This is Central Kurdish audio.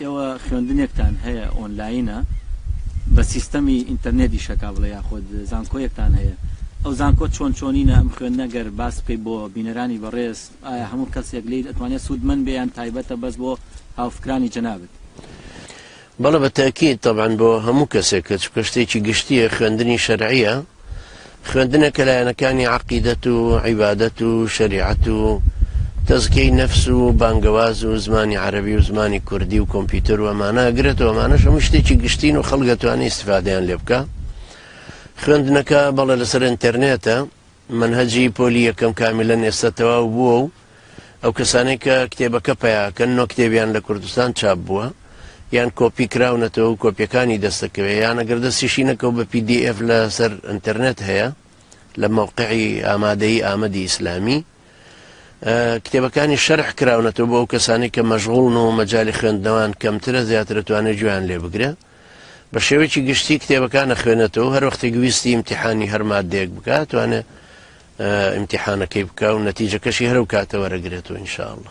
ئێوە خوێندنێکتان هەیە ئۆنلاینە بە سیستەمی ئینتەرنێت ئیشەکا بڵێ یاخود زانکۆیەکتان هەیە ئەو زانکۆ چۆن چۆنینە ئەم خوێندنە گەر باس بکەی بۆ بینەرانی بەڕێز ئایا هەموو کەسێک لێی ئەتوانێت سوودمەند بێ یان تایبەتە بەس بۆ هاوفکرانی جەنابت؟ بەڵێ بە تەئکید تەبعەن بۆ هەموو کەسێکە چونکە شتێکی گشتیە خوێندنی شەرعیە خوێندنە کە لایەنەکانی عەقیدەت و عیبادەت و شەریعەت و تەزکیەی نەفس و بانگەواز و زمانی عەرەبی و زمانی کوردی و کۆمپیوتەر و ئەمانە ئەگرێتەوە ئەمانەش هەموو شتێکی گشتین و خەڵک ئەتوانێ ئیستیفادەیان لێ بکا خوێندنەکە بەڵێ لەسەر ئینتەرنێتە مەنهەجی پۆلی یەکەم کامیلەن ئێستا تەواو بووە و ئەو کەسانەی کە کتێبەکە پەیاکەن نۆ کتێبیان لە کوردستان چاپ بووە یان کۆپی کراونەتەوە و کۆپیەکانی دەستەکەوێ یان ئەگەر دەستیشی نەکەوت بە PDF لەسەر ئینتەرنێت هەیە لە مەوقعی ئامادەیی ئامەدی ئیسلامی کتێبەکانی شەرح کراونەتەوە بۆ ئەو کەسانی کە مەشغوڵن و مەجای خوێندنەوان کەمترە زیاتر توانێت گوێیان لێ بگرێ بە شێوەیەکی گشتی کتێبەکان ئەخوێنێتەوە هەر وەختێک ویستی ئیمتیحانی هەر مادەیەک بکات توانێت ئیمتیحانەکەی بکا و نەتیجەکەشی هەرو کاتە وەرەگرێتەوە ان شاء اللە.